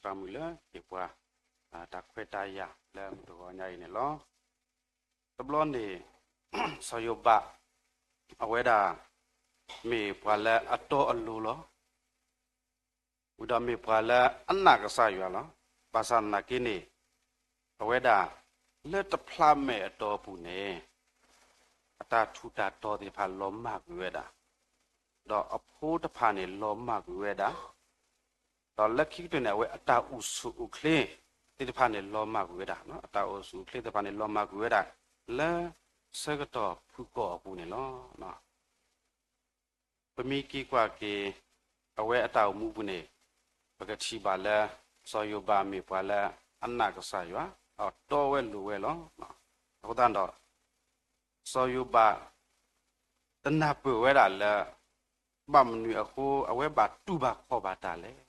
ပာ်မုာ်လၢဟ့ၣ်ပှၤ တၢ်ခွဲးတၢ်ယာ်လၢမုၢ်တဂီၤညါအံၤန့ၣ်လီၤ. တဘျီန့ၣ် စီၤယိၤဘး အဝဲဒၣ် မ့ၢ်ပှၤလၢအတီအလိၤလီၤ. ဝံၤဒီးမ့ၢ်ပှၤလၢအနာ်ကစၢ်ယွၤလီၤ. ဘၣ်ဆၣ်သနာ်က့န့ၣ် အဝဲဒၣ် လၢတဖျါမဲာ်အတီအပူၤန့ၣ် အတၢ်ထူးတၢ်တီၤသ့ၣ်တဖၣ်လီၤမၢ်ကွံာ်ဝဲဒၣ်, ဒီးအဖိတဖၣ်န့ၣ်လီၤမၢ်ကွံာ်ဝဲဒၣ်, ဒီးလၢခံကတၢၢ်န့ၣ် အဝဲအတၢ်အိၣ်ဆူၣ်အိၣ်ချ့သ့ၣ်တဖၣ်န့ၣ်လီၤမၢ်ကွံာ်ဝဲဒၣ်, အတၢ်အိၣ်ဆူၣ်အိၣ်ချ့သ့ၣ်တဖၣ်န့ၣ်လီၤမၢ်ကွံာ်ဝဲဒၣ် လၢဆၢကတီၢ်ဖုၣ်ကိာ်အပူၤန့ၣ်လီၤ. ပမ့ၢ်က့ၤကွၢ်က့ၤ အဝဲအတၢ်အိၣ်မူပူၤန့ၣ် ပကထံၣ်ဘၣ်လၢ စီၤယိၤဘးမ့ၢ်ပှၤလၢအနာ်ကစၢ်ယွၤ, အတီဝဲလိၤဝဲလီၤ. အဃိသတးဒီး စီၤယိၤဘး တနၢ်ပၢၢ်ဝဲဒၣ်လၢ ဘၣ်မနုၤအဃိ အဝဲဘၣ်တူၢ်ဘၣ်ခီၣ်ဘၣ်တၢ်လဲၣ်.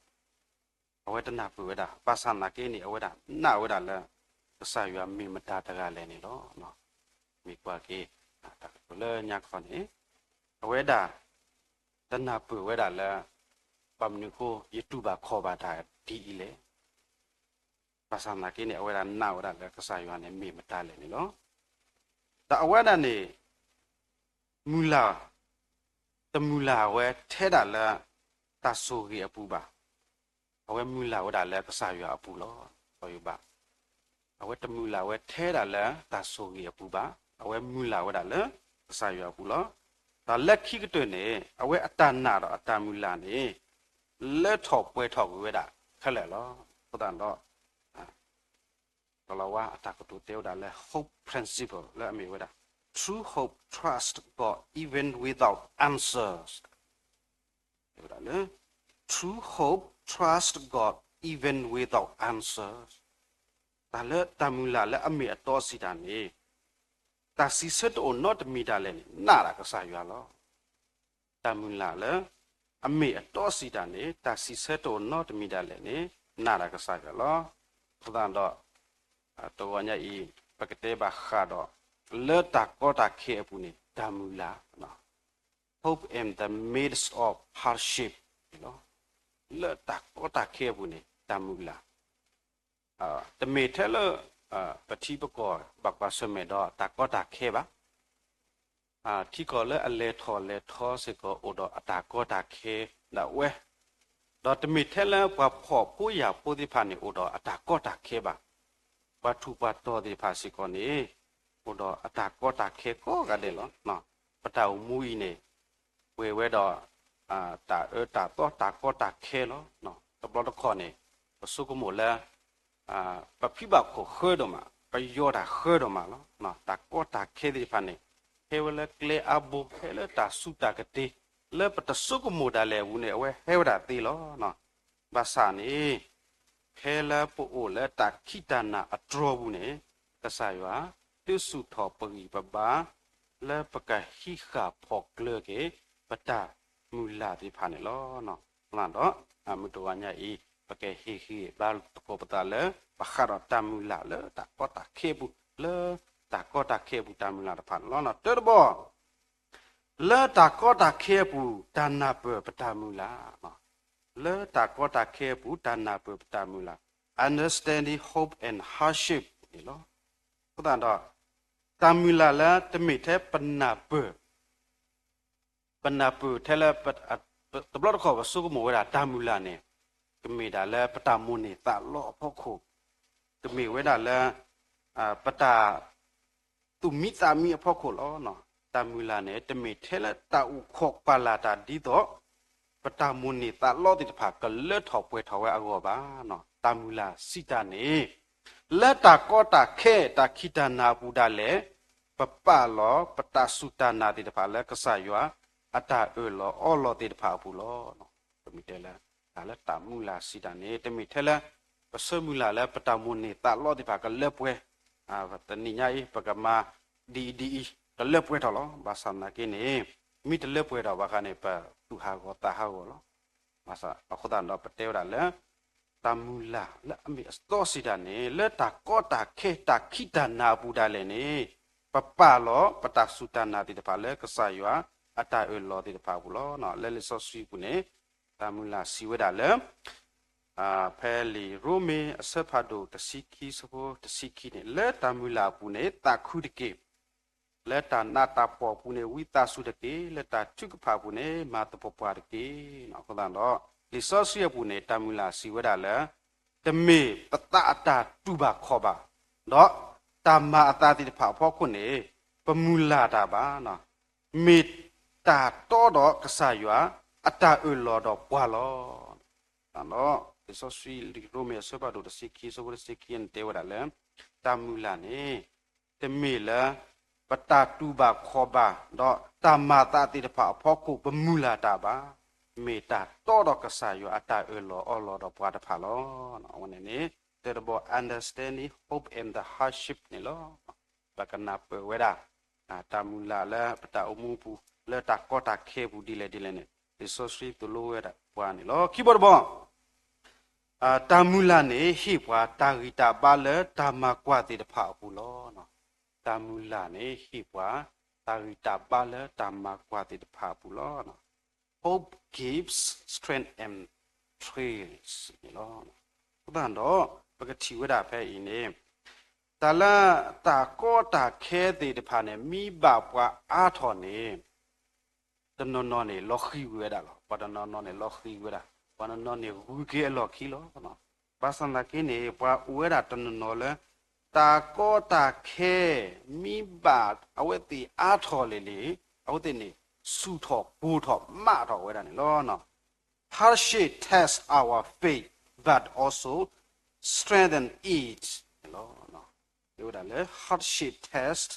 အဝဲတနၢ်ပၢၢ်ဝဲဒၣ်, ဘၣ်ဆၣ်သနာ်က့န့ၣ် အဝဲဒၣ်နာ်ဝဲဒၣ်လၢ ကစၢ်ယွၤမ့ၢ်မတၤတဂၤလဲၣ်န့ၣ်လီၤ. မ့ၢ်ကွၢ်က့ၤ တၢ်ကတိၤလၢညါကသီန့ၣ် အဝဲဒၣ် တနၢ်ပၢၢ်ဝဲဒၣ်လၢ ဘၣ်မနုၤအဃိ ယတူၢ်ဘၣ်ခီၣ်ဘၣ်တၢ်ဒ်အံၤလဲၣ်. ဘၣ်ဆၣ်သနာ်က့န့ၣ် အဝဲဒၣ်နာ်ဝဲဒၣ်လၢကစၢ်ယွၤန့ၣ် မ့ၢ်မတၤလဲၣ်န့ၣ်လီၤ. ဒီးအဝဲဒၣ်န့ၣ် မုၢ်လၢ်, တမုၢ်လၢ်ဝဲထဲဒၣ်လၢ တၢ်ဆိၣ်ဂ့ၤအပူၤဘၣ်. အဝဲမုၢ်လၢ်ဝဲဒၣ်လၢကစၢ်ယွၤအပူၤလီၤ. စီၤယိၤဘး အဝဲတမုၢ်လၢ်ဝဲထဲဒၣ်လၢတၢ်ဆိၣ်ဂ့ၤအပူၤဘၣ်. အဝဲမုၢ်လၢ်ဝဲဒၣ်လၢကစၢ်ယွၤအပူၤလီၤ. ဒီးလၢခံကတၢၢ်န့ၣ် အဝဲအတၢ်နာ်ဒီးအတၢ်မုၢ်လၢ်န့ၣ် လၢထီၣ်ပှဲၤထီၣ်ကွံာ်ဝဲဒၣ်ခဲလၢာ်လီၤ. အဃိသတးဒီး ကလၤဝါအတၢ်ကတိၤတဲဝဲဒၣ်လၢ hope principle လၢအမ့ၢ်ဝဲဒၣ် true hope trust God even without answers တဲဝဲဒၣ်လၢ true hope trust God even without answers တၢ်လၢတၢ်မုၢ်လၢ်လၢအမ့ၢ်အတီစံးတၢ်န့ၣ် တၢ်စံးဆၢတအိၣ်နီတမံၤဒၣ်လဲာ်န့ၣ် နာ်ဒၣ်ကစၢ်ယွၤလီၤ. တၢ်မုၢ်လၢ်လၢ အမ့ၢ်အတီစံးတၢ်န့ၣ် တၢ်စံးဆၢတအိၣ်နီတမံၤဒၣ်လဲာ်န့ၣ် နာ်ဒၣ်ကစၢ်ယွၤလီၤ. အဃိသတးဒီး တဂီၤညါအံၤ ပကတဲဘၣ်ဃးဒီး လၢတၢ်ကီတၢ်ခဲအပူၤန့ၣ် တၢ်မုၢ်လၢ် hope in the midst of hardship န့ၣ်လီၤ. လၢတၢ်ကီတၢ်ခဲအပူၤန့ၣ် တၢ်မုၢ်လၢ် တမ့ၢ်ထဲလၢ ပထံပကီၢ်ဘၣ်ကွၢ်ဆၢၣ်မဲာ်ဒီးတၢ်ကီတၢ်ခဲဘၣ်. ထံကီၢ်လၢအလဲၤထီၣ်လဲၤထီစ့ၢ်ကီးအိၣ်ဒီးအတၢ်ကီတၢ်ခဲဒၣ်ဝဲ, ဒီးတမ့ၢ်ထဲလၢပှၤဖှီၣ်ဖိယာ်ဖိသ့ၣ်တဖၣ်န့ၣ်အိၣ်ဒီးအတၢ်ကီတၢ်ခဲဘၣ်. ပှၤထူးပှၤတီၤသ့ၣ်တဖၣ်စ့ၢ်ကီးန့ၣ် အိၣ်ဒီးအတၢ်ကီတၢ်ခဲကိးဂၤဒဲးလီၤ. ပတၢ်အိၣ်မူအံၤန့ၣ် ပှဲၤဝဲဒီး တၢ်အၢတၢ်သီတၢ်ကီတၢ်ခဲလီၤ. တဘျီတခီၣ်န့ၣ် ပဆိကမိၣ်လၢ ပဖံးဘၣ်ခိၣ်ဃၢဒိၣ်မး, ပယီၤတၢ်ဃၢဒိၣ်မးလီၤ. တၢ်ကီတၢ်ခဲသ့ၣ်တဖၣ်န့ၣ် ဟဲဝဲလၢကျဲအါဘိ, ဟဲလၢတၢ်ဆူးတၢ်ကတ့ၤ, လၢပတဆိကမိၣ်ဒၣ်လဲာ်အပူၤန့ၣ် အဝဲဟဲဝဲဒၣ်သ့လီၤ. ဘၣ်ဆၣ်န့ၣ် ဖဲလၢပအိၣ်လၢတၢ်ခံးတၢ်နၤအတြီပူၤန့ၣ် ကစၢ်ယွၤ တုၤဆူၣ်ထီၣ်ပဂံၢ်ပဘါ လၢပကဟံးဃာ်ဖီၣ်ကျၢၤက့ၤ ပတၢ်မုၢ်လၢ်သ့ၣ်တဖၣ်န့ၣ်လီၤ. ဒီး မုၢ်တဂီၤညါအံၤ ပကဟ့ၣ်ဂံၢ်ဘါသကိးပသးလၢ ဘၣ်ဃးဒီးတၢ်မုၢ်လၢ်လၢတၢ်ကီတၢ်ခဲအပူၤ, လၢတၢ်ကီတၢ်ခဲအပူၤတၢ်မုၢ်လၢ်တဖၣ်န့ၣ်လီၤ. တၢတဘီ လၢတၢ်ကီတၢ်ခဲအပူၤ တၢ်နၢ်ပၢၢ်ပတၢ်မုၢ်လၢ်, လၢတၢ်ကီတၢ်ခဲအပူၤ တၢ်နၢ်ပၢၢ်ပတၢ်မုၢ်လၢ် understanding hope and hardship န့ၣ်လီၤ. အဃိသတးဒီး တၢ်မုၢ်လၢ်လၢတမ့ၢ်ထဲပနၢ်ပၢၢ် ပနၢ်ပၢၢ်ထဲလၢ တဘျီတခီၣ်ပဆိကမိၣ်ဝဲဒၣ်တၢ်မုၢ်လၢ်န့ၣ် ကမ့ၢ်ဒၣ်လၢပတၢ်မိၣ်န့ၢ်သးလီအဖီခိၣ်, ကမ့ၢ်ဝဲဒၣ်လၢ ပတၢ် သူၣ်မံသးမံအဖီခိၣ်လီၤ. တၢ်မုၢ်လၢ်န့ၣ် တမ့ၢ်ထဲလၢတၢ်အိၣ်ခိးကွၢ်လၢ်တၢ်ဒ်သိး ပတၢ်မိၣ်န့ၢ်သးလီသ့ၣ်တဖၣ်ကလၢထီၣ်ပှဲၤထီၣ်ဝဲအဂီၢ်ဘၣ်. တၢ်မုၢ်လၢ်စံးတၢ်န့ၣ် လၢတၢ်ကီတၢ်ခဲ တၢ်ခံးတၢ်နၤအပူၤဒၣ်လဲာ် ပပာ်လီၤပတၢ်စူၢ်တၢ်နာ်သ့ၣ်တဖၣ်လၢကစၢ်ယွၤ အတၢ်အၢၣ်လီၤအီလီၤသ့ၣ်တဖၣ်အပူၤလီၤ. ပမ့ၢ်တဲလၢ တၢ်လၢတၢ်မုၢ်လၢ်စံးတၢ်န့ၣ် တမ့ၢ်ထဲလၢ ပဆၢမုၢ်လၢ်လၢပတၢ်မိၣ်န့ၢ်သးလီသ့ၣ်တဖၣ်ကလၢပှဲၤ, တနံၤညါအံၤ ပကမၤဒ်အံၤဒ်အံၤ ကလၢပှဲၤထီၣ်လီၤ. ဘၣ်ဆၣ်သနာ်က့န့ၣ် မ့ၢ်တလၢပှဲၤဒီးဘၣ်ဃးန့ၣ် ပသူၣ်ဟးဂီၤသးဟးဂီၤလီၤ. ဘၣ်ဆၣ်အဃိသတးဒီး ပတဲဝဲဒၣ်လၢ တၢ်မုၢ်လၢ်လၢအမ့ၢ်အတီစံးတၢ်န့ၣ် လၢတၢ်ကီတၢ်ခဲ တၢ်ခံးတၢ်နၤအပူၤဒၣ်လဲာ်န့ၣ် ပပာ်လီၤပတၢ်စူၢ်တၢ်နာ်သ့ၣ်တဖၣ်လၢကစၢ်ယွၤအတၢ်အၢၣ်လီၤသ့ၣ်တဖၣ်အပူၤလီၤ. လၢလံာ်စီဆှံပူၤန့ၣ် တၢ်မုၢ်လၢ်စံးဝဲဒၣ်လၢ ဖဲလံာ်ရိမ့ၤအဆၢဖးဒိၣ်တဆံခံ ဆၢဖိတဆံခံန့ၣ်, လၢတၢ်မုၢ်လၢ်အပူၤန့ၣ် သးခုတက့ၢ်. လၢတၢ်နးတၢ်ဖှီၣ်အပူၤန့ၣ် ဝံသးစူၤတက့ၢ်. လၢတၢ်ထုကဖၣ်အပူၤန့ၣ် မၤသပှၢ်ပှၢ်တက့ၢ်. အဃိသတးဒီး လံာ်စီဆှံအပူၤန့ၣ် တၢ်မုၢ်လၢ်စံးဝဲဒၣ်လၢ တမ့ၢ်ပသးအတၢ်တူၢ်ဘၣ်ခီၣ်ဘၣ်, ဒီးတၢ်မၤအသးသ့ၣ်တဖၣ်အဖီခိၣ်န့ၣ် ပမုၢ်လၢ်တၢ်ဘၣ်, မ့ၢ်တၢ်တီဒီးကစၢ်ယွၤအတၢ်အၢၣ်လီၤဒီးပှၤလီၤ. ဒီးလံာ်စီဆှံလံာ်ရိမ့ၤအဆၢဖးဒိၣ်တဆံခံ ဆၢဖိတဆံခံန့ၣ်တဲဝဲဒၣ်လၢ တၢ်မုၢ်လၢ်န့ၣ် တမ့ၢ်လၢ ပတၢ်တူၢ်ဘၣ်ခီၣ်ဘၣ် ဒီးတၢ်မၤအသးသ့ၣ်တဖၣ်အဖီခိၣ် ပမုၢ်လၢ်တၢ်ဘၣ်, မ့ၢ်တၢ်တီဒီးကစၢ်ယွၤအတၢ်အၢၣ်လီၤအီလီၤဒီးပှၤတဖၣ်လီၤ. အဝဲန့ၣ်န့ၣ် တၢတဘီ understanding hope and the hardship န့ၣ်လီၤ. ပကနၢ်ပၢၢ်ဝဲဒၣ် တၢ်မုၢ်လၢ်လၢပတၢ်အိၣ်မူပူၤ လၢတၢ်ကီတၢ်ခဲအပူၤဒ်လဲၣ်ဒ်လဲၣ်န့ၣ် လံာ်စီဆှံသိၣ်လိဝဲဒၣ်ပှၤန့ၣ်လီၤ. ခံဘီတဘီ တၢ်မုၢ်လၢ်န့ၣ် ဟ့ၣ်ပှၤတၢ်ဂံၢ်တၢ်ဘါလၢတၢ်မၤကွၢ်သ့ၣ်တဖၣ်အပူၤလီၤ. တၢ်မုၢ်လၢ်န့ၣ် ဟ့ၣ်ပှၤ တၢ်ဂံၢ်တၢ်ဘါလၢတၢ်မၤကွၢ်သ့ၣ်တဖၣ်အပူၤလီၤ. Hope gives strength and trails န့ၣ်လီၤ. အဃိသတးဒီး ပကထံၣ်ဝဲဒၣ်ဖဲအံၤန့ၣ် တၢ်လၢတၢ်ကီတၢ်ခဲသ့ၣ်တဖၣ်န့ၣ် မ့ၢ်ဘၣ်ပှၤအါထီၣ်န့ၣ် တနီၤနီၤန့ၣ် လီၤဃံၤဝဲဒၣ်လီၤ. ပှၤတနီၤနီၤန့ၣ် လီၤဃံၤဝဲဒၣ်, ပှၤတနီၤနီၤန့ၣ်ဂုၤက့ၤအလီၢ်ခံလီၤ. ဘၣ်ဆၣ်သနာ်က့န့ၣ် ပှၤအိၣ်ဝဲဒၣ်တနီၤနီၤလၢ တၢ်ကီတၢ်ခဲ မ့ၢ်ဘၣ်အဝဲသ့ၣ်အါထီၣ်လံၤလံၤ အဝဲသ့ၣ်န့ၣ် ဆူၣ်ထီၣ်ကိၢ်ထီၣ်မးထီၣ်ဝဲဒၣ်န့ၣ်လီၤ. Hardship test our faith but also strengthen it န့ၣ်လီၤ. တဲဝဲဒၣ်လၢ hardship test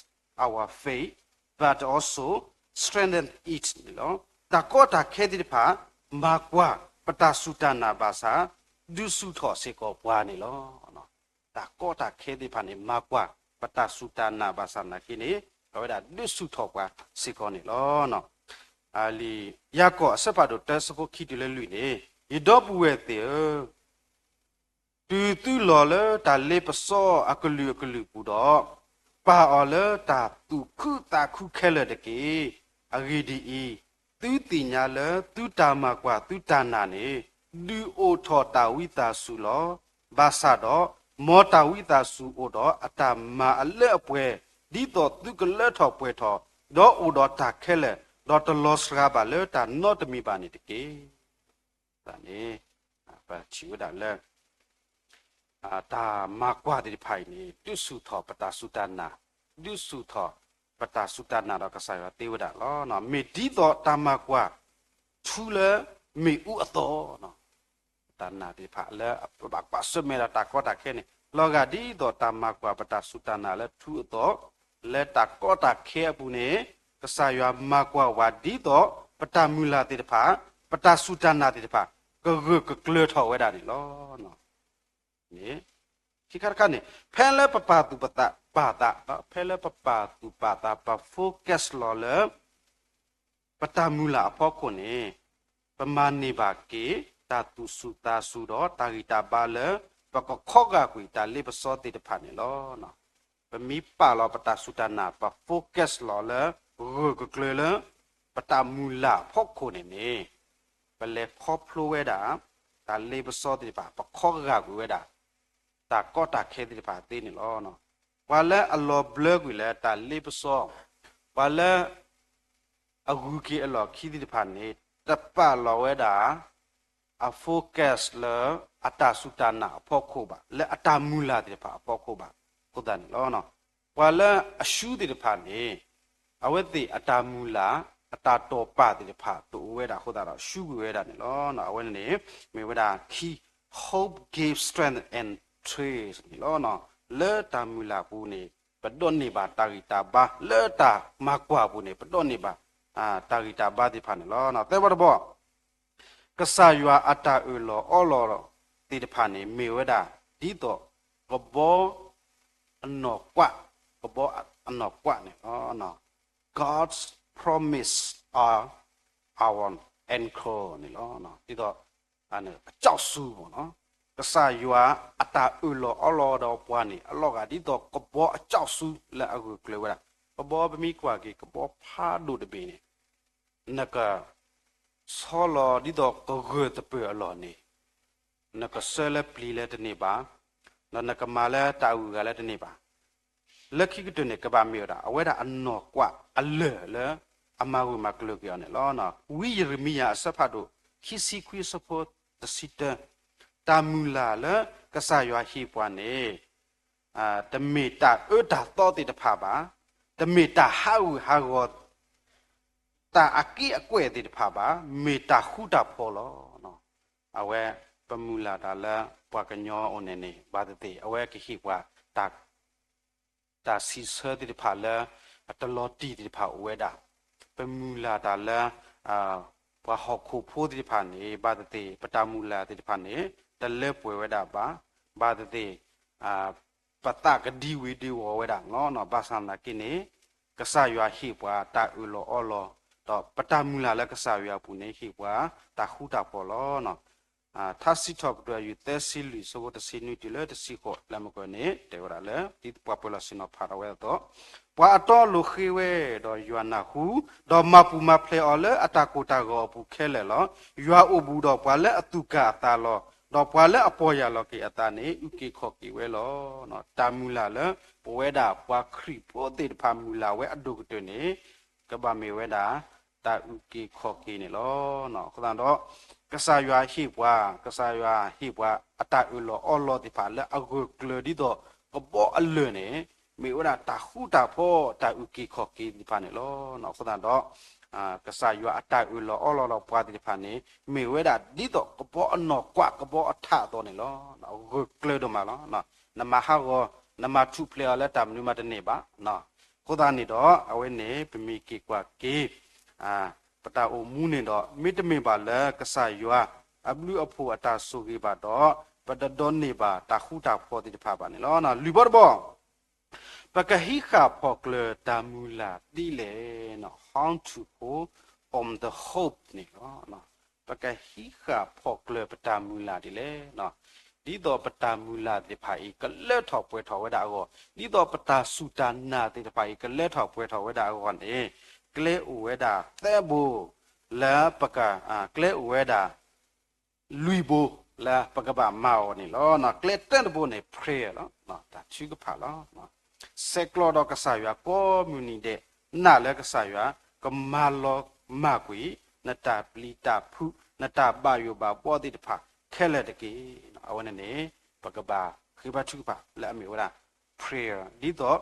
our faith but also strengthen it န့ၣ်လီၤ. တၢ်ကီတၢ်ခဲသ့ၣ်တဖၣ် မၤကွၢ်ပတၢ်စူၢ်တၢ်နာ်ဘၣ်ဆၣ် ဒုးဆူၣ်ထီၣ်စ့ၢ်ကီးပှၤန့ၣ်လီၤ. တၢ်ကီတၢ်ခဲသ့ၣ်တဖၣ်န့ၣ် မၤကွၢ်ပတၢ်စူၢ်တၢ်နာ်ဘၣ်ဆၣ်သနာ်က့န့ၣ် အဝဲဒၣ်ဒုးဆူၣ်ထီၣ်ပှၤစ့ၢ်ကီးန့ၣ်လီၤ. လံာ်ယၤကိာ်အဆၢဖးဒိၣ်တၢ ဆၢဖိခံတုၤလၢလွံၢ်န့ၣ်, ယဒီပုၢ်ဝဲၢ်သ့ၣ်ဧၢ, တုၤသုလီၤလၢတၢ်လ့ပစီအကလုာ်ကလုာ်ပူၤဒီး, ပာ်အီၤလၢတၢ်သူၣ်ခုသးခုခဲလၢာ်တက့ၢ်. အဂ့ၢ်ဒ်အံၤ, သုသ့ၣ်ညါလၢသုတၢ်မၤကွၢ်သုတၢ်နာ်န့ၣ် ဒုးအိၣ်ထီၣ်တၢ်ဝံသးစူၤလီၤ. ဘၣ်ဆၣ်ဒီး, မ်တၢ်ဝံသးစူၤအိၣ်ဒီးအတၢ်မၤအလၢအပှဲၤ, ဒ်သိးသုကလၢထီၣ်ပှဲၤထီၣ်, ဒီးအိၣ်ဒီးတၢ်ခဲလၢာ်, ဒီးတလီၤစှၤဘၣ်လၢတၢ်နီတမံၤဘၣ်န့ၣ်တက့ၢ်. န့ၣ် ပထံၣ်ဝဲဒၣ်လၢ တၢ်မၤကွၢ်သ့ၣ်တဖၣ်အံၤန့ၣ် ဒုးဆူၣ်ထီၣ်ပတၢ်စူၢ်တၢ်နာ်, ဒုးဆူၣ်ထီၣ်ပတၢ်စူၢ်တၢ်နာ်ဒီးကစၢ်ယွၤသ့ဝဲဒၣ်လီၤ. မ့ၢ်ဒ်သိးတၢ်မၤကွၢ် ထူလၢမ့ၣ်အူအသိး, တၢ်နာ်သ့ၣ်တဖၣ်လၢပဘၣ်ကွၢ်ဆၢၣ်မဲာ်ဒီးတၢ်ကီတၢ်ခဲန့ၣ် လီၤဂာ်ဒ်သိးတၢ်မၤကွၢ်ပတၢ်စူၢ်တၢ်နာ်လၢထူအသိး, လၢတၢ်ကီတၢ်ခဲအပူၤန့ၣ် ကစၢ်ယွၤမၤကွၢ်ဝဲဒ်သိး ပတၢ်မုၢ်လၢ်သ့ၣ်တဖၣ်, ပတၢ်စူၢ်တၢ်နာ်သ့ၣ်တဖၣ် ကဂၢၢ်ကကျၢၤထီၣ်ဝဲဒၣ်န့ၣ်လီၤ. ခံခါတခါန့ၣ် ဖဲလၢပပာ်သူၣ်ပာ်သး, ဖဲလၢပပာ်သူၣ်ပာ်သး ပ focus လီၤလၢ ပတၢ်မုၢ်လၢ်အဖီခိၣ်န့ၣ် ပမၤန့ၢ်ဘၣ်က့ၤ တၢ်သူၣ်စူၤသးစူၤဒီးတၢ်ဂံၢ်တၢ်ဘါလၢ ပကခီဂာ်ကွံာ်တၢ်လ့ပစီသ့ၣ်တဖၣ်န့ၣ်လီၤ. ပမ့ၢ်ပာ်လီၤပတၢ်စူၢ်တၢ်နာ် ပ focus လီၤလၢ ဂၢၢ်ကကျၢၤလၢ ပတၢ်မုၢ်လၢ်အဖီခိၣ်န့ၣ်န့ၣ် ပလဲၤခီဖျိဝဲဒၣ် တၢ်လ့ပစီသ့ၣ်တဖၣ် ပခီဂာ်ကွံာ်ဝဲဒၣ် တၢ်ကီတၢ်ခဲသ့ၣ်တဖၣ်သ့န့ၣ်လီၤ. ပှၤလၢအလီၤဘျၢကွံာ်လၢတၢ်လ့ပစီ, ပှၤလၢ အဂုၤက့ၤအလီၢ်ခံသ့ၣ်တဖၣ်န့ၣ် တပာ်လီၤဝဲဒၣ် အ focus လၢ အတၢ်စူၢ်တၢ်နာ်အဖီခိၣ်ဘၣ်, လၢအတၢ်မုၢ်လၢ်သ့ၣ်တဖၣ်အဖီခိၣ်ဘၣ်. အဃိသတးန့ၣ်လီၤ. ပှၤလၢအရှူသ့ၣ်တဖၣ်န့ၣ် အဝဲသ့ၣ်အတၢ်မုၢ်လၢ် အတၢ်တိာ်ပာ်သ့ၣ်တဖၣ်တအိၣ်ဝဲဒၣ်အဃိသတးဒီး ရှူကွံာ်ဝဲဒၣ်န့ၣ်လီၤ. အဝဲန့ၣ်န့ၣ် မ့ၢ်ဝဲဒၣ်ခံ hope gives strength and trails န့ၣ်လီၤ. လၢတၢ်မုၢ်လၢ်ပူၤန့ၣ် ပဒိးန့ၢ်ဘၣ်တၢ်ဂံၢ်တၢ်ဘါ, လၢတၢ်မၤကွၢ်ပူၤန့ၣ် ပဒိးန့ၢ်ဘၣ် တၢ်ဂံၢ်တၢ်ဘါသ့ၣ်တဖၣ်န့ၣ်လီၤ. သၢဘီတဘီ ကစၢ်ယွၤအတၢ်အၢၣ်လီၤအီလီၤသ့ၣ်တဖၣ်န့ၣ် မ့ၢ်ဝဲဒၣ် ဒ်သိး ကဘီ အနီၢ်ကွၢ်, ကဘီအနီၢ်ကွၢ်န့ၣ်လီၤ. God's promise are our anchor န့ၣ်လီၤ. ဒ်သိး အကၠီၣ်ဆူမ့ၢ်နီၤ, ကစၢ်ယွၤအတၢ်အၢၣ်လီၤအီလီၤဒီးပှၤန့ၣ် အလီၤဂာ်ဒ်သိးကဘီအကၠီၣ်ဆူလၢအဂၢၢ်ကျၢၤဝဲဒၣ်. ကဘီပမ့ၢ်ကွၢ်က့ၤ ကဘီဖးဒိၣ်တဘ့ၣ်န့ၣ် နက ဆီလီၤဒ်သိးကဂၢၢ်သပၢၤအလီၢ်န့ၣ် နကဆှၢလၢပျံၤလၢတန့ၢ်ဘၣ်, ဒီးနကမၤလၢတၢ်အဂုၤအဂၤလၢတန့ၢ်ဘၣ်. လၢခံကတၢၢ်န့ၣ် ကဘၣ်မ့ၢ်ဝဲဒၣ် အဝဲဒၣ်အနီၢ်ကွၢ်အလၢၢ်လၢအမၤဂၢၢ်မၤကျၢၤက့ၤအီၤန့ၣ်လီၤ. ဝံယံးရမံယၤအဆၢဖးဒိၣ် ခံဆံခွံအဆၢဖိတဆံတၢ, တၢ်မုၢ်လၢ်လၢကစၢ်ယွၤဟ့ၣ်ပှၤန့ၣ် တမ့ၢ်တၢ်အၢတၢ်သီသ့ၣ်တဖၣ်ဘၣ်, တမ့ၢ်တၢ်ဟးဂူာ်ဟးဂီၤ တၢ်အက့အကွဲၢ်သ့ၣ်တဖၣ်ဘၣ်, မ့ၢ်တၢ်ဃူတၢ်ဖိးလီၤ. အဝဲ ပမုၢ်လၢ်တၢ်လၢပှၤကညီအအိၣ်န့ၣ်န့ၣ် ဘၣ်သ့ၣ်သ့ၣ် အဝဲကဟ့ၣ်ပှၤ တၢ်စံးဆၢသ့ၣ်တဖၣ်လၢ အတလီၤတံၢ်သ့ၣ်တဖၣ်အိၣ်ဝဲဒၣ်, ပမုၢ်လၢ်တၢ်လၢ ပှၤဟီၣ်ခိၣ်ဖိသ့ၣ်တဖၣ်န့ၣ် ဘၣ်သ့ၣ်သ့ၣ် ပတၢ်မုၢ်လၢ်သ့ၣ်တဖၣ်န့ၣ် တလၢပှဲၤဝဲဒၣ်ဘၣ်, ဘၣ်သ့ၣ်သ့ၣ် ပသးကဒံဝ့ၤဒံဝီၤဝဲဒၣ်န့ၣ်လီၤ. ဘၣ်ဆၣ်သနာ်က့န့ၣ် ကစၢ်ယွၤဟ့ၣ်ပှၤတၢ်အၢၣ်လီၤအီလီၤ, ဒီးပတၢ်မုၢ်လၢ်လၢကစၢ်ယွၤအပူၤန့ၣ် ဟ့ၣ်ပှၤတၢ်ဃူတၢ်ဖိးလီၤ. ထါစံးထီၣ်ပတြၢၤ ယူၢ်သၢဆံလွံၢ် ဆၢဖိတဆံနွံတုၤလၢတဆံဃိး လၢမုၢ်ကီၢ်န့ၣ် တဲဝဲဒၣ်လၢ ဒ်ပှၤပၢၤလီၢ်ဆ့ၣ်နီၤဖးထီၣ်ဝဲအသိး, ပှၤအတီအလိၤဃ့ဝဲ ဒီးယွၤနၢ်ဟူ, ဒီးမၤပူၤမၤဖျဲးအီၤလၢအတၢ်ကိၢ်တၢ်ဂီၤအပူၤခဲလၢာ်လီၤ. ယွၤအိၣ်ဘူးဒီးပှၤလၢအသူၣ်ကၢ်အသးလီၤ. ဒီးပှၤလၢအပီၢ်ယၢ်လီၤက့ၤအသးန့ၣ် အုၣ်က့ၤခီၣ်က့ၤဝဲလီၤ. တၢ်မုၢ်လၢ်လၢပဝဲဒၣ်ပှၤခရံာ်ဖိသ့ၣ်တဖၣ်မုၢ်လၢ်ဝဲအဒိၣ်ကတၢၢ်န့ၣ် ကဘၣ်မ့ၢ်ဝဲဒၣ် တၢ်အုၣ်က့ၤခီၣ်က့ၤန့ၣ်လီၤ. အဃိသတးဒီး ကစၢ်ယွၤဟ့ၣ်ပှၤ, ကစၢ်ယွၤဟ့ၣ်ပှၤအတၢ်အၢၣ်လီၤအီလီၤသ့ၣ်တဖၣ်လၢအဂၢၢ်ကျၢၤဒ်သိးကဘီအလၢၢ်န့ၣ် မ့ၢ်ဝဲဒၣ်တၢ်ဃူတၢ်ဖိး တၢ်အုၣ်က့ၤခီၣ်က့ၤသ့ၣ်တဖၣ်န့ၣ်လီၤ. အဃိသတးဒီး ကစၢ်ယွၤအတၢ်အၢၣ်လီၤအီလီၤဒီးပှၤသ့ၣ်တဖၣ်န့ၣ် မ့ၢ်ဝဲဒၣ်ဒ်သိးကဘီအနီၢ်ကွၢ်ကဘီအထးအသိးန့ၣ်လီၤ. ဂၢၢ်ကျၢၤဒိၣ်မးလီၤ. နမၤဟးဂီၤ, နမၤထူၣ်ဖျဲးအီၤလၢတၢ်မနုၤမးတန့ၢ်ဘၣ်. အဃိသတးန့ၣ်ဒီး အဝဲန့ၣ် ပမ့ၢ်က့ၤကွၢ်က့ၤ ပတၢ်အိၣ်မူန့ၣ်ဒီး မ့တမ့ၢ်ဘၣ်လၢကစၢ်ယွၤအဘျုးအဖှိၣ်အတၢ်ဆိၣ်ဂ့ၤဘၣ်ဒီး ပတဒိးန့ၢ်ဘၣ်တၢ်ဃူတၢ်ဖိးသ့ၣ်တဖၣ်ဘၣ်န့ၣ်လီၤ. လွံၢ်ဘီတဘီ ပကဟံးဃာ်ဖီၣ်ကျၢၤတၢ်မုၢ်လၢ်ဒ်လဲၣ်, How to hold on the hope န့ၣ်လီၤ. ပကဟံးဃာ်ဖီၣ်ကျၢၤပတၢ်မုၢ်လၢ်ဒ်လဲၣ်. ဒ်သိးပတၢ်မုၢ်လၢ်သ့ၣ်တဖၣ်အံၤ ကလၢထီၣ်ပှဲၤထီၣ်ဝဲဒၣ်အဂီၢ်, ဒ်သိးပတၢ်စူၢ်တၢ်နာ်သ့ၣ်တဖၣ်အံၤ ကလၢထီၣ်ပှဲၤထီၣ်ဝဲဒၣ်အဂီၢ်န့ၣ် ကျဲအိၣ်ဝဲဒၣ်သၢဘိ လၢပက, ကျဲအိၣ်ဝဲဒၣ် လွံၢ်ဘိ လၢပကဘၣ်မၤအီၤန့ၣ်လီၤ. ကျဲတၢတဘိန့ၣ် prayer လီၤ. တၢ်ထုကဖၣ်လီၤ. ဆဲးကျိးဒီးကစၢ်ယွၤကိးမုၢ်နံၤဒဲး, နာ်လၢကစၢ်ယွၤ ကမၤလီၤမၢ်ကွံာ် နတၢ်ပျံၤတၢ်ဖုး နတၢ်ဘၣ်ယိၣ်ဘၣ်ဘှီသ့ၣ်တဖၣ်ခဲလၢာ်တက့ၢ်. အဝဲန့ၣ်န့ၣ် ပကဘၣ်ဃ့ဘါထုကဖၣ်လၢအမ့ၢ်ဝဲဒၣ် prayer ဒ်သိး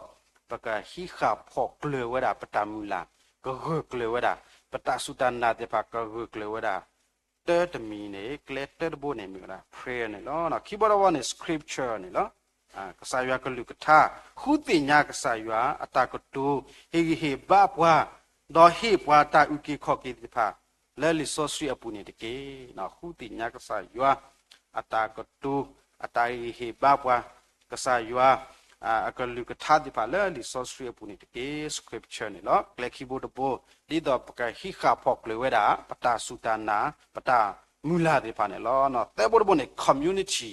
ပကဟံးဃာ်ဖီၣ်ကျၢၤဝဲဒၣ်ပတၢ်မုၢ်လၢ်, ကဂၢၢ်ကျၢၤဝဲဒၣ် ပတၢ်စူၢ်တၢ်နာ်သ့ၣ်တဖၣ် ကဂၢၢ်ကျၢၤဝဲဒၣ် တၢတမံၤန့ၣ် ကျဲတၢတဘိန့ၣ် မ့ၢ်ဝဲဒၣ် prayer န့ၣ်လီၤ. ခံဘီတဘီန့ၣ် scripture န့ၣ်လီၤ. ကစၢ်ယွၤကလုၢ်ကထါ, ဃုသ့ၣ်ညါကစၢ်ယွၤအတၢ်ကတိၤ, ဟ့ၣ်ဂံၢ်ဟ့ၣ်ဘါပှၤ, ဒီးဟ့ၣ်ပှၤတၢ်အုၣ်က့ၤခီၣ်က့ၤသ့ၣ်တဖၣ် လၢလံာ်စီဆှံအပူၤန့ၣ်တက့ၢ်. ဃုသ့ၣ်ညါကစၢ်ယွၤအတၢ်ကတိၤ, အတၢ်ဟ့ၣ်ဂံၢ်ဟ့ၣ်ဘါပှၤ, ကစၢ်ယွၤ အကလုၢ်ကထါသ့ၣ်တဖၣ်လၢလံာ်စီဆှံအပူၤန့ၣ်တက့ၢ်. scripture န့ၣ်လီၤ. ကျဲခံဘိတဘိ, ဒ်သိးပကဟံးဃာ်ဖီၣ်ကျၢၤဝဲဒၣ် ပတၢ်စူၢ်တၢ်နာ် ပတၢ်မုၢ်လၢ်သ့ၣ်တဖၣ်န့ၣ်လီၤ. သၢဘိတဘိန့ၣ် community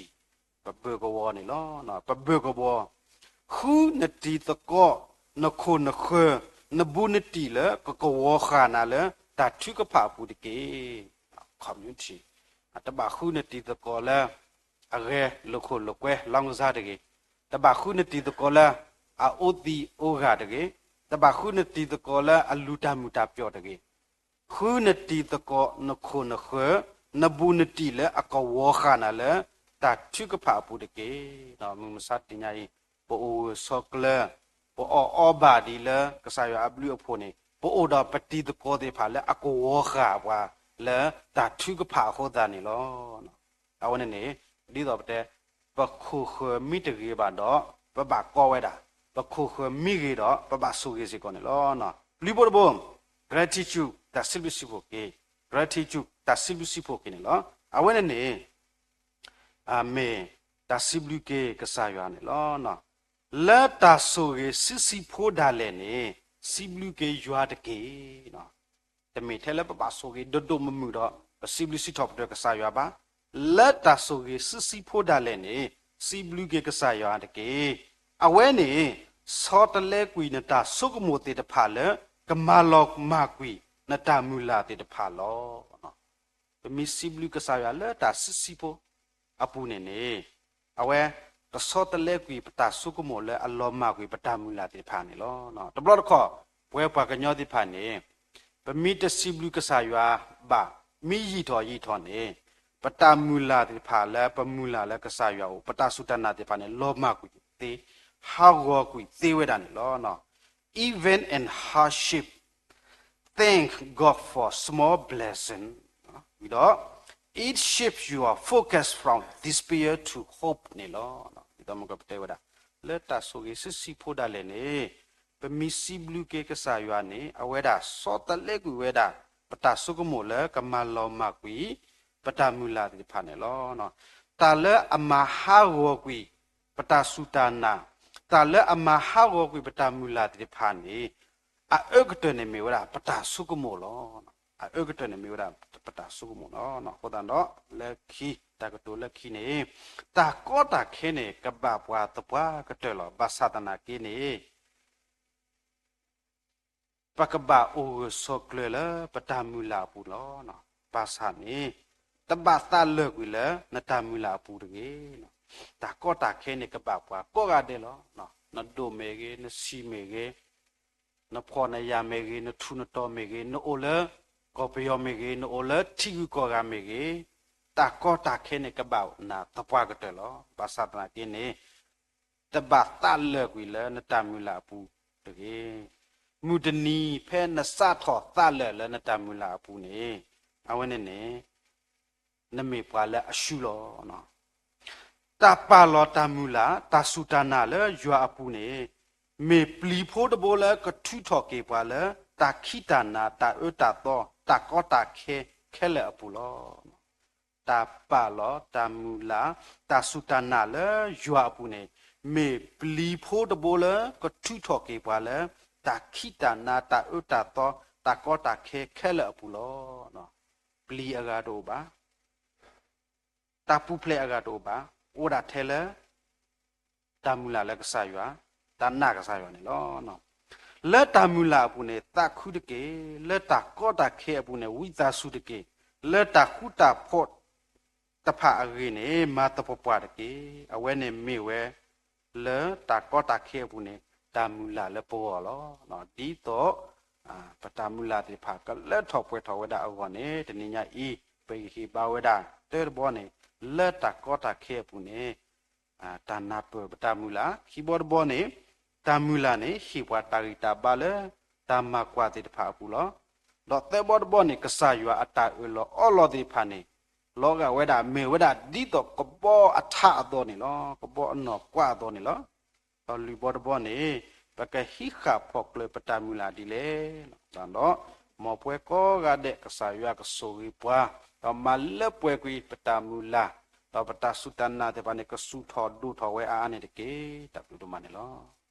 ပဘၢၣ်ကဝီၤန့ၣ်လီၤ. ပဘၢၣ်ကဝီၤ, ဃုနတံၤသကိး, နခိၣ်နဃၢၤ, နဘူးနတံၢ်လၢကကဝီၤဃာ်နၤလၢ တၢ်ထုကဖၣ်အပူၤတက့ၢ်. community တဘၣ်ဃုနတံၤသကိးလၢ အဂဲၤလိာ်ခိၣ်လိာ်ကွဲ လောင်းကစား တဂ့ၤ, တဘၣ်ဃုနတံၤသကိးလၢ အအိၣ်သံးအိၣ်ဂၤတဂ့ၤ, တဘၣ်ဃုနတံၤသကိးလၢအလူၤတၢ်မုာ်တၢ်ပျီၣ်တဂ့ၤ, ဃုနတံၤသကိး နခိၣ်နဃၢၤ, နဘူးနတံၢ်လၢအကဝီၤဃာ်နၤလၢ တၢ်ထုကဖၣ်အပူၤတက့ၢ်. မုၢ်မဆါတနံၤအံၤ ပအိၣ်ဂၢၢ်ဆိးကျၢၤ, ပအီၣ်အီဘၣ်ဒံးလၢကစၢ်ယွၤအဘျုးအဖှိၣ်န့ၣ် ပအိၣ်ဒီးပတံၤသကိးသ့ၣ်တဖၣ်လၢအကဝီၤဃာ်ပှၤလၢတၢ်ထုကဖၣ်အဃိသတးန့ၣ်လီၤ. အဝဲန့ၣ်န့ၣ် ဒ်သိးပတဲ ပခိၣ်ဃၢၤမ့ၢ်တဂ့ၤဘၣ်ဒီး ပဘၣ်ကီဝဲဒၣ်, ပခိၣ်ဃၢၤမ့ၢ်ဂ့ၤဒီး ပဘၣ်ဆိၣ်ဂ့ၤစ့ၢ်ကီးန့ၣ်လီၤ. လွံၢ်ဘိတဘိ, gratitude တၢ်စံးဘျုးစံးဖှိၣ်က့ၤ, gratitude တၢ်စံးဘျုးစံးဖှိၣ်က့ၤန့ၣ်လီၤ. အဝဲန့ၣ်န့ၣ် မ့ၢ်တၢ်စံးဘျုးက့ၤကစၢ်ယွၤန့ၣ်လီၤ. လၢတၢ်ဆိၣ်ဂ့ၤဆံးဆံးဖိဒၣ်လဲာ်န့ၣ် စံးဘျုးက့ၤယွၤတက့ၢ်. တမ့ၢ်ထဲလၢပဘၣ်ဆိၣ်ဂ့ၤဒိၣ်ဒိၣ်မုၢ်မုၢ်ဒီး ပစံးဘျုးစံးထီၣ်ပတြၢၤကစၢ်ယွၤဘၣ်. လၢတၢ်ဆိၣ်ဂ့ၤဆံးဆံးဖိဒၣ်လဲာ်န့ၣ် စံးဘျုးက့ၤကစၢ်ယွၤတက့ၢ်. အဝဲန့ၣ် ဆီတလဲကွံာ်နတၢ်ဆိကမိၣ်သ့ၣ်တဖၣ်လၢ ကမၤလီၤမၢ်ကွံာ်နတၢ်မုၢ်လၢ်သ့ၣ်တဖၣ်လီၤ. ပမ့ၢ်စံးဘျုးကစၢ်ယွၤလၢတၢ်ဆံးဆံးဖိ, အပူၤန့ၣ်န့ၣ် အဝဲတဆီတလဲကွံာ်ပတၢ်ဆိကမိၣ်လၢအလီၤမၢ်ကွံာ်ပတၢ်မုၢ်လၢ်သ့ၣ်တဖၣ်န့ၣ်လီၤ. တဘျီတခီၣ် ပဝဲပှၤကညီသ့ၣ်တဖၣ်န့ၣ် ပမ့ၢ်တစံးဘျုးကစၢ်ယွၤဘၣ်, မ့ၢ်ယံာ်ထီၣ်ယံာ်ထီၣ်န့ၣ် ပတၢ်မုၢ်လၢ်သ့ၣ်တဖၣ်လၢပမုၢ်လၢ်လၢကစၢ်ယွၤအအိၣ် ပတၢ်စူၢ်တၢ်နာ်သ့ၣ်တဖၣ်န့ၣ် လီၤမၢ်ကွံာ်သ့, ဟးဂီၤကွံာ်သ့ဝဲဒၣ်န့ၣ်လီၤ. Even in hardship, thank God for small blessing. ဒီး it shifts your focus from despair to hope န့ၣ်လီၤ. ဒ်သိးမ့ၢ်ကပတဲဝဲဒၣ် လၢတၢ်ဆိၣ်ဂ့ၤဆံးဆံးဖိဒၣ်လဲာ်န့ၣ် ပမ့ၢ်စံးဘျုးက့ၤကစၢ်ယွၤန့ၣ် အဝဲဒၣ်ဆီတလဲကွံာ်ဝဲဒၣ် ပတၢ်ဆိကမိၣ်လၢကမၤလီၤမၢ်ကွံာ် ပတၢ်မုၢ်လၢ်သ့ၣ်တဖၣ်န့ၣ်လီၤ. တၢ်လၢအမၤဟးဂီၤကွံာ် ပတၢ်စူၢ်တၢ်နာ်, တၢ်လၢအမၤဟးဂီၤကွံာ်ပတၢ်မုၢ်လၢ်သ့ၣ်တဖၣ်န့ၣ် အအၢကတၢၢ်န့ၣ်မ့ၢ်ဝဲဒၣ်ပတၢ်ဆိကမိၣ်လီၤ. အအၢကတၢၢ်န့ၣ်မ့ၢ်ဝဲဒၣ်ပတၢ်ဆိကမိၣ်လီၤ. အဃိသတးဒီး လၢခံ တၢ်ကတိၤလၢခံန့ၣ် တၢ်ကီတၢ်ခဲန့ၣ် ကဘၣ်ပှၤသပှၢ်ကတၢၢ်လီၤ. ဘၣ်ဆၣ်သနာ်က့န့ၣ် ပကဘၣ်အိၣ်ဂၢၢ်ဆိးကျၢၤလၢပတၢ်မုၢ်လၢ်အပူၤလီၤ. ဘၣ်ဆၣ်န့ၣ် တဘၣ်သးလၢာ်ကွံာ်လၢနတၢ်မုၢ်လၢ်အပူၤတဂ့ၤ. တၢ်ကီတၢ်ခဲန့ၣ် ကဘၣ်ပှၤကိးဂၤဒဲးလီၤ. နဒိၣ်မ့ၢ်ဂ့ၤ, နဆံးမ့ၢ်ဂ့ၤ, နဖှီၣ်နယာ်မ့ၢ်ဂ့ၤ, နထူးနတီၤမ့ၢ်ဂ့ၤ, နအိၣ်လၢကီၢ်ပယီၤမ့ၢ်ဂ့ၤ, နအိၣ်လၢထံဂုၤကီၢ်ဂၤမ့ၢ်ဂ့ၤ, တၢ်ကီတၢ်ခဲန့ၣ် ကဘၣ်နၤသပှၢ်ကတၢၢ်လီၤ. ဘၣ်ဆၣ်သနာ်က့န့ၣ် တဘၣ်သးလၢာ်ကွံာ်လၢနတၢ်မုၢ်လၢ်အပူၤတဂ့ၤ. မုၢ်တနံၤဖဲနစးထီၣ်သးလၢာ်လၢနတၢ်မုၢ်လၢ်အပူၤန့ၣ် အဝဲန့ၣ်န့ၣ် နမ့ၢ်ပှၤလၢအရှုံးလီၤ. တၢ်ပာ်လီၤတၢ်မုၢ်လၢ် တၢ်စူၢ်တၢ်နာ်လၢယွၤအပူၤန့ၣ် မ့ၢ်ပျံၤဖိတဘိလၢကထုးထီၣ်က့ၤပှၤလၢ တၢ်ခံးတၢ်နၤ တၢ်အၢတၢ်သီ တၢ်ကီတၢ်ခဲခဲလၢာ်အပူၤလီၤ. တၢ်ပာ်လီၤတၢ်မုၢ်လၢ် တၢ်စူၢ်တၢ်နာ်လၢယွၤအပူၤန့ၣ် မ့ၢ်ပျံၤဖိတဘိလၢကထုးထီၣ်က့ၤပှၤလၢ တၢ်ခံးတၢ်နၤ တၢ်အၢတၢ်သီ တၢ်ကီတၢ်ခဲခဲလၢာ်အပူၤလီၤ. ပျံၤအဂၤတအိၣ်ဘၣ်, တၢ်ပူၤဖျဲးအဂၤတအိၣ်ဘၣ်, အိၣ်ဒၣ်ထဲလၢ တၢ်မုၢ်လၢ်လၢကစၢ်ယွၤ, တၢ်နာ်ကစၢ်ယွၤန့ၣ်လီၤ. လၢတၢ်မုၢ်လၢ်အပူၤန့ၣ် သးခုတက့ၢ်. လၢတၢ်ကီတၢ်ခဲအပူၤန့ၣ် ဝံသးစူၤတက့ၢ်. လၢတၢ်ဃူတၢ်ဖိးတဖၣ်အဂ့ၢ်န့ၣ် မၤသပှၢ်ပှၢ်တက့ၢ်. အဝဲန့ၣ်မ့ၢ်ဝဲ လၢတၢ်ကီတၢ်ခဲအပူၤန့ၣ် တၢ်မုၢ်လၢ်လၢပဂီၢ်လီၤ. ဒ်သိး ပတၢ်မုၢ်လၢ်သ့ၣ်တဖၣ်ကလၢထီၣ်ပှဲၤထီၣ်ဝဲဒၣ်အဂီၢ်န့ၣ် တနံၤညါအံၤ ပကဟ့ၣ်ဘါဝဲဒၣ် တၢတဘီန့ၣ် လၢတၢ်ကီတၢ်ခဲအပူၤန့ၣ် တၢ်နၢ်ပၢၢ်ပတၢ်မုၢ်လၢ်, ခံဘီတဘီန့ၣ် တၢ်မုၢ်လၢ်န့ၣ် ဟ့ၣ်ပှၤတၢ်ဂံၢ်တၢ်ဘါလၢ တၢ်မၤကွၢ်သ့ၣ်တဖၣ်အပူၤလီၤ. ဒီးသၢဘီတဘီန့ၣ် ကစၢ်ယွၤအတၢ်အၢၣ်လီၤအီလီၤသ့ၣ်တဖၣ်န့ၣ် လီၤဂာ်ဝဲဒၣ်မ့ၢ်ဝဲဒၣ်ဒ်သိးကဘီအထးအသိးန့ၣ်လီၤ. ကဘီအနီၢ်ကွၢ်အသိးန့ၣ်လီၤ. ဒီးလွံၢ်ဘီတဘီန့ၣ် ပကဟံးဃာ်ဖီၣ်ကျၢၤပတၢ်မုၢ်လၢ်ဒ်လဲၣ်. ဒီး မ်ပဝဲကိးဂၤဒဲး ကစၢ်ယွၤကဆိၣ်ဂ့ၤပှၤ, ဒီးမၤလၢပှဲၤကွံာ်ပတၢ်မုၢ်လၢ်, ဒီးပတၢ်စူၢ်တၢ်နာ်သ့ၣ်တဖၣ်န့ၣ် ကဆူၣ်ထီၣ်ဒိၣ်ထီၣ်ဝဲအါအါန့ၣ်တက့ၢ်. တၢ်ဘျုးဒိၣ်မးန့ၣ်လီၤ.